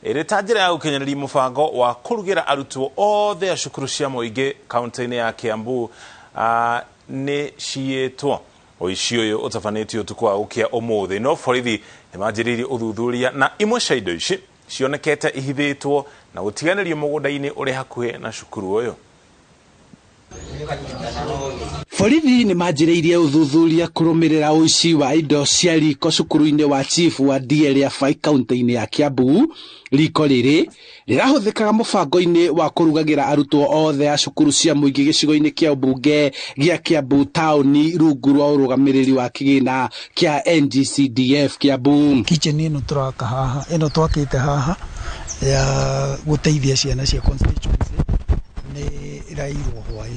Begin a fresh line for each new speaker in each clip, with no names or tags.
Ĩrĩ ta njĩra ya gũkinyanĩria mũbango wa kũrugĩra arutwo othe a cukuru cia mũingĩ kaunti-inĩ ya Kiambu nĩ ciyĩtwo. Ũici ũyũ ũtabanĩtio ũtukũ wa gũkĩa ũmũthĩ, no borithi nĩ manjĩrĩirie ũthuthuria na imwe cia indo ici cionekete ihithĩtwo na gũtiganĩrio mũgũnda-inĩ ũrĩ hakuhĩ na cukuru ũyũ.
Borithi nĩ manjĩrĩirie ũthuthuria kũrũmĩrĩra ũici wa indo cia riko cukuru-inĩ wa Chief wa DLFI kaunti-inĩ ya Kiambu. Riko rĩrĩ rĩrahũthĩkaga mũbango-inĩ wa kũrugagĩra arutwo othe a cukuru cia mũingĩ gĩcigo-inĩ kĩa ũmbunge gĩa Kiambu taũni rungu rwa ũrũgamĩrĩri wa kĩgĩna kĩa NGCDF Kiambu.
Kitchen ĩno tũraka haha, ĩno twakĩte haha ya gũteithia ciana cia constituency nĩ ĩrairwo hwaĩ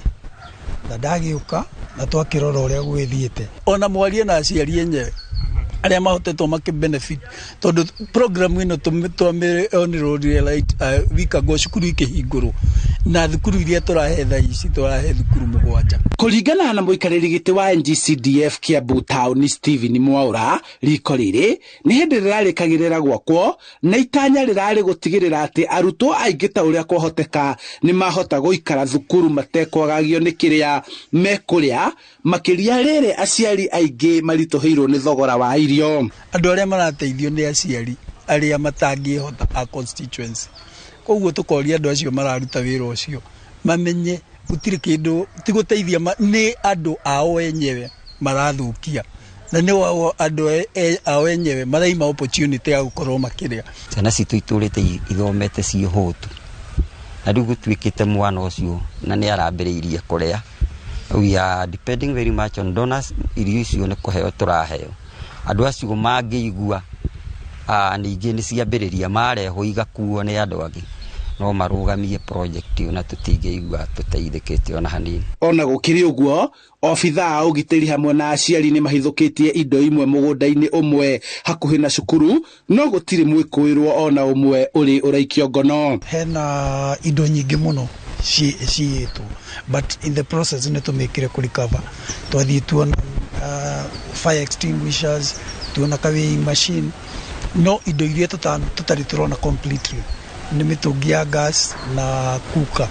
na ndagĩũka na twakĩrora ũrĩa gwĩthiĩte. Ona mwarie na aciari enyewe arĩa mahotetwo makĩ benefit tondũ program ĩno twamĩonire right week ago cukuru ikĩhingũrwo na thukuru iria tũrahe thaa ici tũrahe thukuru 7.
Kũringana na mũikarĩri gĩtĩ wa NGCDF Kiambu taũni Stephen Mwaura, riko rĩrĩ nĩ hĩndĩ rĩrarĩkagĩrĩra gwakwo na itanya rĩrarĩ gũtigĩrĩra atĩ arutwo aingĩ ta ũrĩa kwahoteka nĩ mahota gũikara thukuru matekwagagio nĩ kĩrĩa mekũrĩa, makĩria rĩrĩ aciari aingĩ maritũhĩirwo nĩ thogora wa irio.
Andũ arĩa marateithio nĩ aciari arĩa matangĩhota a constituency, koguo tũkoria andũ acio mararuta wĩra ũcio mamenye gũtirĩ kĩndũ ti gũteithia, nĩ andũ ao enyewe marathũkia na nĩ wao andũ ao enyewe maraima opportunity ya gũkorwo makĩrĩa.
Ciana citũ itũrĩte ithomete ciĩ hũtu na rĩu gũtuĩkĩte mwana ũcio na nĩ arambĩrĩirie kũrĩa. We are depending very much on donors. Irio icio nĩ kũheo tũraheo. Andũ acio mangĩigua ningĩ nĩ ciambĩrĩria marehwo igakuo nĩ andũ angĩ no marũgamie project ĩyo na tũtingĩigua tũteithĩkĩte ona hanini.
Ona gũkĩrĩ ũguo, obithaa a ũgitĩri hamwe na aciari nĩ mahithũkĩtie indo imwe mũgũnda-inĩ ũmwe hakuhĩ na cukuru, no gũtirĩ mwĩkũĩrwo ona ũmwe ũrĩ ũraikio ngono.
Hena indo nyingĩ mũno ciyĩtwo, but in the process nĩ tũmĩkire kũ recover. Twathiĩ tuona fire extinguishers, tuona ka weighing machine, no indo iria tũtarĩ tũrona completely nĩ mĩtũngi ya gas na kuka.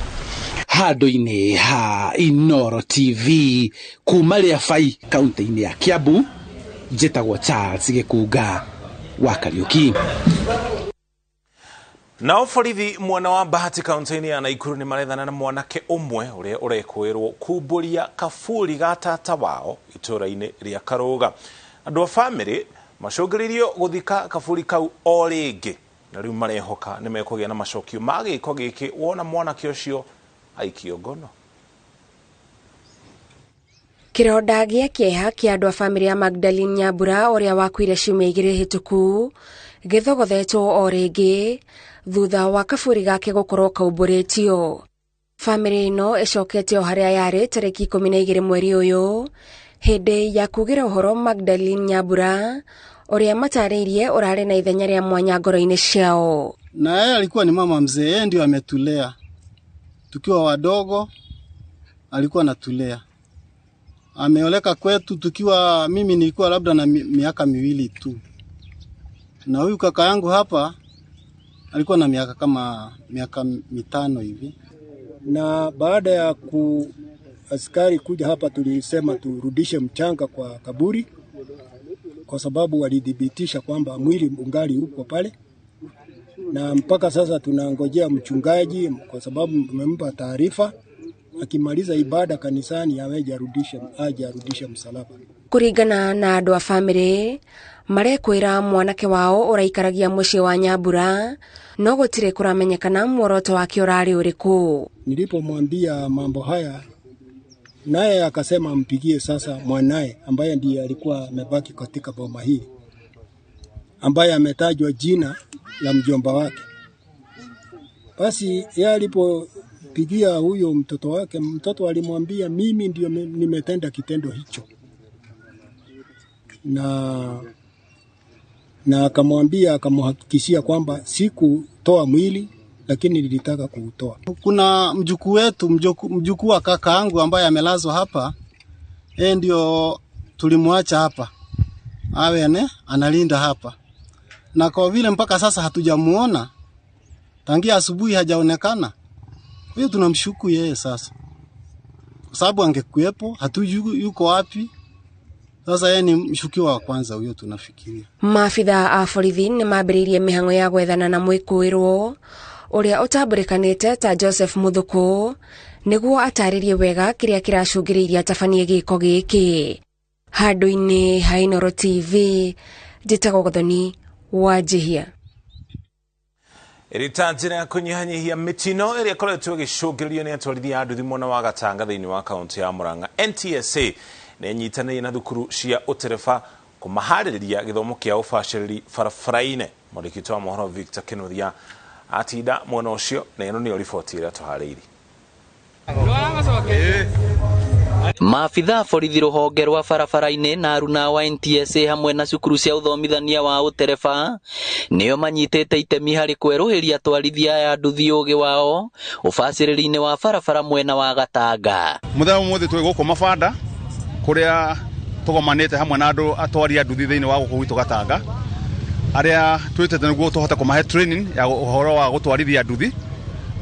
Handũ-inĩ ha Inooro TV kuma Rĩabai kaunti-inĩ ya Kiambu, njĩtagwo Charles Gĩkunga wa Kariũki.
Nao borithi mwena wa Bahati kaunti-inĩ ya Nakuru nĩ marethana na mwanake ũmwe ũrĩa ũrekũĩrwo kumbũria kaburi ga tata wao itũũra-inĩ rĩa Karũga. Andũ a bamĩrĩ macũngĩrĩirio gũthika kaburi kau o rĩngĩ na rĩu marehoka nĩ mekũgĩa na macokio ma gĩko gĩkĩ wona mwanake ũcio aikio ngono.
Kĩronda gĩa kĩeha kĩa andũ a bamĩrĩ ya Magdalene Nyambura ũrĩa wakuire ciumia 2 hĩtũku gĩthogothetwo o rĩngĩ thutha wa kaburi gake gũkorwo kaumbũrĩtio. Bamĩrĩ ĩno ĩcokete o harĩa yarĩ tarĩki 12 mweri ũyũ hĩndĩ ya kugĩra ũhoro Magdalene Nyambura ũrĩa matarĩirie ũrarĩ na ithenya rĩa mwanya ngoro-inĩ ciao.
Na yeye alikuwa ni mama mzee, yeye ndio ametulea tukiwa wadogo, alikuwa anatulea. Ameoleka kwetu tukiwa, mimi nilikuwa labda na miaka 2 tu, na huyu kaka yangu hapa alikuwa na miaka kama miaka 5 hivi.
Na baada ya askari kuja hapa tulisema turudishe mchanga kwa kaburi kwa sababu walidhibitisha kwamba mwili ungali uko pale, na mpaka sasa tunangojea mchungaji kwa sababu tumempa taarifa, akimaliza ibada kanisani aje arudishe msalaba.
Kũringana na andũ a bamĩrĩ marekwĩra mwanake wao ũraikaragia mũciĩ wa Nyambura no gũtirĩ kũramenyekana muoroto wake ũrarĩ ũrĩkũ.
Nilipomwambia mambo haya naye akasema mpigie sasa mwanae ambaye ndiye alikuwa amebaki katika boma hili, ambaye ametajwa jina la mjomba wake. Basi yeye alipopigia huyo mtoto wake, mtoto alimwambia mimi ndio nimetenda kitendo hicho. Na akamwambia, akamhakikishia kwamba sikutoa mwili lakini nilitaka kuutoa.
Kuna mjukuu wetu, mjukuu wa kaka yangu ambaye amelazwa hapa, yeye ndio tulimwacha hapa awe analinda hapa, na kwa vile mpaka sasa hatujamuona, Tangia asubuhi hajaonekana. Kwa hiyo tunamshuku yeye sasa, kwa sababu angekuwepo, hatujui yuko wapi. Sasa yeye ni mshukiwa wa kwanza huyo tunafikiria.
Maabithaa a borithi nĩ mambĩrĩirie mĩhang'o ya gwethana na mwĩkũĩrwo ũrĩa ũtambũrĩkanĩte ta Joseph Muthuku nĩguo atarĩrie wega kĩrĩa kĩracũngĩrĩirie atabanie gĩko gĩkĩ. Handũ-inĩ ha Inooro TV, njĩtagwo Gathoni wa Njihia.
Ĩrĩ ta njĩra ya kũnyihanyihia mĩtino ĩrĩa ĩkoretwo ĩgĩcũngĩrĩrio nĩ atwarithia a nduthi mwena wa Gatanga thĩinĩ wa kaunti ya Murang'a, NTSA nĩ ĩnyitanĩire na thukuru cia ũtereba kũmaharĩrĩria gĩthomo kĩa ũbacĩrĩri barabara-inĩ. Mwandĩki witũ wa mohoro Victor Kinuthia atinda mwena ũcio na ĩno nĩyo riboti ĩrĩa tũharĩirie.
Maabithaa borithi rũhonge rwa barabara-inĩ na aruna wa NTSA hamwe na cukuru cia ũthomithania wa ũtereba nĩo manyitĩte itemi harĩ kwerũhĩria atwarithia aya nduthi ũgĩ wao ũbacĩrĩri-inĩ wa barabara mwena wa Gatanga.
Mũthenya ũmũthĩ twĩ gũkũ Mabanda kũrĩa tũgomanĩte hamwe na andũ atwari a nduthi thĩinĩ wa gũkũ gwitũ Gatanga arĩa twĩtĩte nĩguo tũhote kũmahe training ya ũhoro wa gũtwarithia nduthi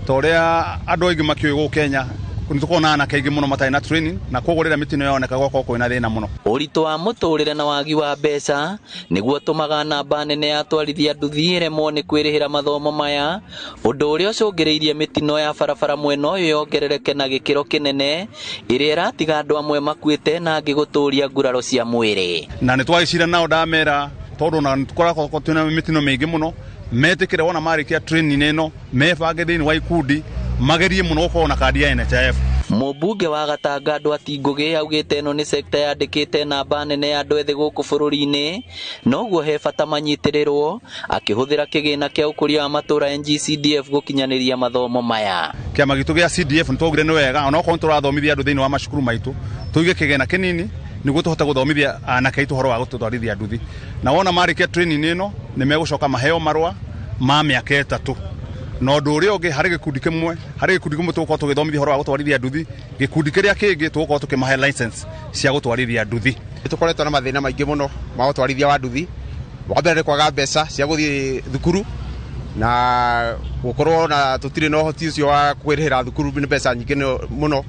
ta ũrĩa andũ aingĩ makĩũĩ gũkũ Kenya nĩ tũkoragwo na anake aingĩ mũno matarĩ na training na koguo rĩrĩa mĩtino yoneka gwakorwo kwĩna thĩna mũno.
Ũritũ wa mũtũrĩre na wagi wa mbeca nĩguo ũtũmaga namba nene ya atwarithia nduthi ĩremwo nĩ kwĩrĩhĩra mathomo maya, ũndũ ũrĩa ũcũngĩrĩirie mĩtino ya barabara mwena ũyũ yongerereke na gĩkĩro kĩnene ĩrĩa ĩratiga andũ amwe makuĩte na angĩ gũtũria nguraro cia mwĩrĩ.
Na nĩ twagĩcira nao ndamera tondũ na tũkoragwo twĩna mĩtino mĩingĩ mũno metĩkĩre wona marĩkia training ĩno mebange thĩinĩ wa ikundi magerie mũno gũkorwo na kandi ya NHIF.
Mũmbunge wa Gatanga Ndwati Ngũgĩ augĩte ĩno nĩ sekta yandĩkĩte namba nene ya andũ ethĩ gũkũ bũrũri-inĩ, noguo he bata manyitĩrĩrwo akĩhũthĩra kĩgĩna kĩa ũkũria wa matũũra NGCDF gũkinyanĩria mathomo maya.
Kĩama gitũ gĩa CDF nĩ twaugire nĩ wega onokorwo nĩ tũrathomithia andũ thĩinĩ wa macukuru maitũ tũige kĩgĩna kĩnini nĩguo tũhote gũthomithia anake aitũ ũhoro wa gũtwarithia nduthi, na wona marĩkia training ĩno nĩ megũcoka maheo marũa ma mĩaka 3. Na ũndũ ũrĩa ũngĩ harĩ gĩkundi kĩmwe tũgũkorwo tũgĩthomithia ũhoro wa gũtwarithia nduthi, gĩkundi kĩrĩa kĩngĩ tũgũkorwo tũkĩmahe license cia gũtwarithia nduthi.
Nĩ tũkoretwo na mathĩna maingĩ mũno ma ũtwarithia wa nduthi. Wa mbere nĩ kwaga mbeca cia gũthiĩ thukuru na gũkorwo na tũtirĩ na ũhoti ũcio wa kwĩrĩhĩra thukuru nĩ mbeca nyingĩ mũno,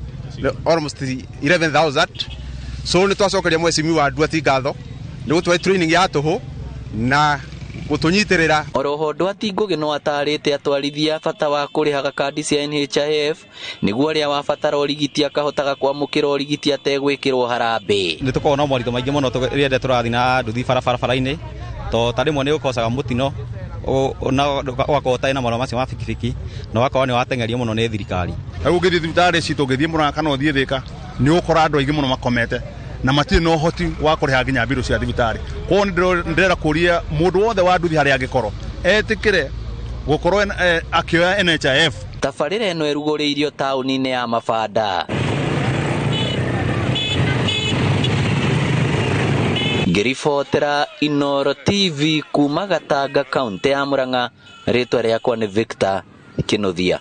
almost 11,000. So nĩ twacokeria mheshimiwa Ndwati ngatho nĩ gũtũhe training ya tũhũ na gũtũnyitĩrĩra.
Oroho Ndwati Ngũgĩ no atarĩte atwarithia bata wa kũrĩhaga kandi cia NHIF nĩguo ũrĩa wabatara ũrigiti akahotaga kwamũkĩra ũrigiti ategwĩkĩrwo harambĩ.
Nĩ tũkoragwo na moritũ maingĩ mũno rĩrĩa tũrathiĩ na nduthi barabara-inĩ to ta rĩmwe nĩ ũkocaga mũtino na ũgakorwo ũtarĩ na marũa macio ma bikibiki na ũgakorwo nĩ wateng'erio mũno nĩ thirikari.
Rĩu ũngĩthiĩ thibitarĩ citũ ũngĩthiĩ Murang'a kana ũthiĩ Thĩka nĩ ũgũkora andũ aingĩ mũno makomete na matirĩ na ũhoti wa kũrĩha nginya mbirũ cia thibitarĩ. Koguo nĩ ndĩrenda kũria mũndũ wothe wa nduthi harĩa angĩkorwo etĩkĩre gũkorwo akĩoya NHIF.
Tabarĩra ĩno ĩrugũrĩirio taũni-inĩ ya Mabanda. Ngĩribotera Inooro TV kuma Gatanga kaunti ya Murang'a, rĩtwa rĩakwa nĩ Victor Kinuthia.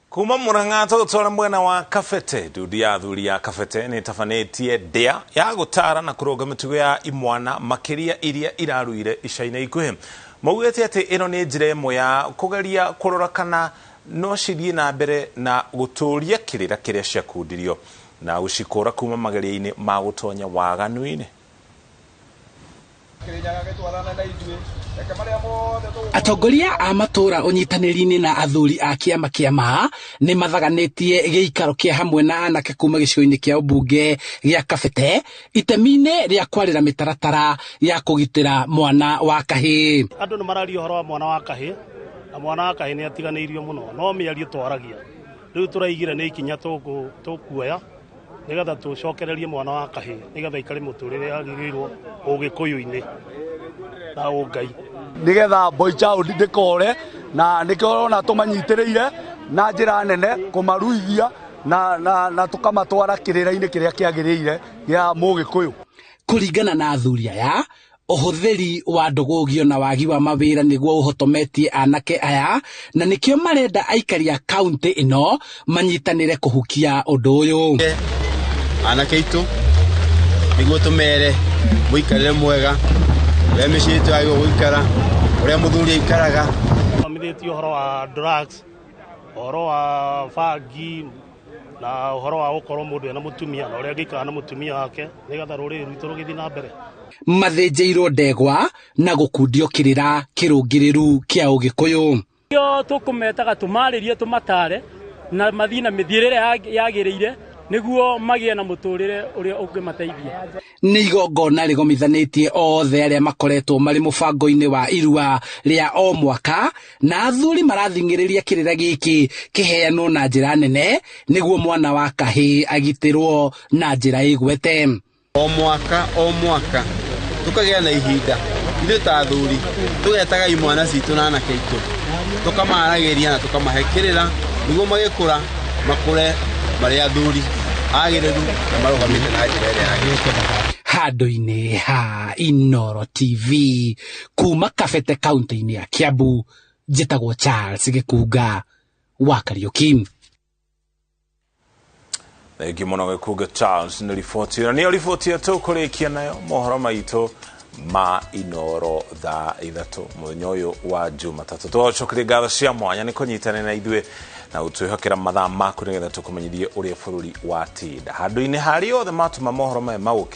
Kuma Murang'a tũgũtwara mwena wa Kabete, ndundu ya athuri ya Kabete nĩ ĩtabanĩtie ndĩa ya gũtara na kũrũnga mĩtugo ya imwana makĩria iria iraruire ica-inĩ ikuhĩ. Maugĩte atĩ ĩno nĩ njĩra ĩmwe ya kũgeria kũrora kana no cithiĩ na mbere na gũtũria kĩrĩra kĩrĩa ciakundirio na gũcikũra kuma mageria-inĩ ma gũtonya waganu-inĩ.
Atongoria a matũra ũnyitanĩri-inĩ na athuri a kĩama kĩa ma nĩ mathaganĩtie gĩikaro kĩa hamwe na anake kuma gĩcigo-inĩ kĩa ũmbunge gĩa Kabete itemi-inĩ rĩa kwarĩra mĩtaratara ya kũgitĩra mwana wa kahĩĩ.
Andũ nĩ mararia ũhoro wa mwana wa kahĩĩ na mwana wa kahĩĩ nĩ atiganĩirio mũno, no mĩario twaragia rĩu tũraigire nĩ ikinya tũkuoya nĩgetha tũcokererie mwana wa kahĩĩ nĩgetha aikare mũtũrĩre agĩrĩirwo ũgĩkũyũ-inĩ na ũngai
nĩgetha boy child ndĩkore, na nĩkĩo ũrona tũmanyitĩrĩire na njĩra nene kũmaruithia na tũkamatwara kĩrĩra-inĩ kĩrĩa kĩagĩrĩire gĩa mũgĩkũyũ.
Kũringana na athuri aya, ũhũthĩri wa ndũgũgio na wagi wa mawĩra nĩguo ũhotometie anake aya, na nĩkĩo marenda aikari a kaunti ĩno manyitanĩre kũhukia ũndũ ũyũ.
Anake aitũ nĩguo tũmere mũikarĩre mwega ũrĩa mĩciĩ itũ yagĩrĩirwo gũikara, Ũrĩa mũthuri aikaraga.
Thomithĩtio ũhoro wa drugs, ũhoro wa bangi na ũhoro wa gũkorwo mũndũ ena mũtumia na ũrĩa angĩikara na mũtumia wake nĩgetha rũrĩrĩ rwitũ rũgĩthiĩ na mbere.
Mathĩnjĩirwo ndegwa na gũkundio kĩrĩra kĩrũngĩrĩru kĩa Ũgĩkũyũ.
Io tũkũmetaga tũmarĩrie, tũmatare na mathiĩ na mĩthiĩre ĩrĩa yagĩrĩire nĩguo magĩe na mũtũrĩre ũrĩa ũngĩmateithia.
Nĩ igongona rĩgomithanĩtie othe arĩa makoretwo marĩ mũbango-inĩ wa irua rĩa o mwaka, na athuri marathing'ĩrĩria kĩrĩra gĩkĩ kĩheanwo na njĩra nene nĩguo mwana wa kahĩĩ agitĩrwo na njĩra ĩgwete.
O mwaka o mwaka tũkagĩa na ihinda ithuĩ ta athuri tũgetaga imwana citũ na anake aitũ, tũkamaragĩria na tũkamahe kĩrĩra nĩguo magĩkũra makũre marĩ athuri agĩrĩru na marũgamĩte na njĩra ĩrĩa yagĩrĩire.
Handũ-inĩ ha Inooro TV kuma Kabete kaunti-inĩ ya Kiambu, njĩtagwo Charles Gĩkunga wa Kariũki.
Thengiũ mũno Gĩkunga Charles nĩ riboti ĩyo. Nĩyo riboti ĩyo tũkũrĩkia nayo mohoro maitũ ma Inooro thaa 3 mũthenya ũyũ wa Jumatatũ. Tũgacokeria ngatho cia mwanya nĩ kũnyitanĩra na ithuĩ na gũtwĩhokera mathaa maku nĩgetha tũkũmenyithie ũrĩa bũrũri watinda. Handũ-inĩ harĩa othe matũma mohoro maya magũkinyĩre.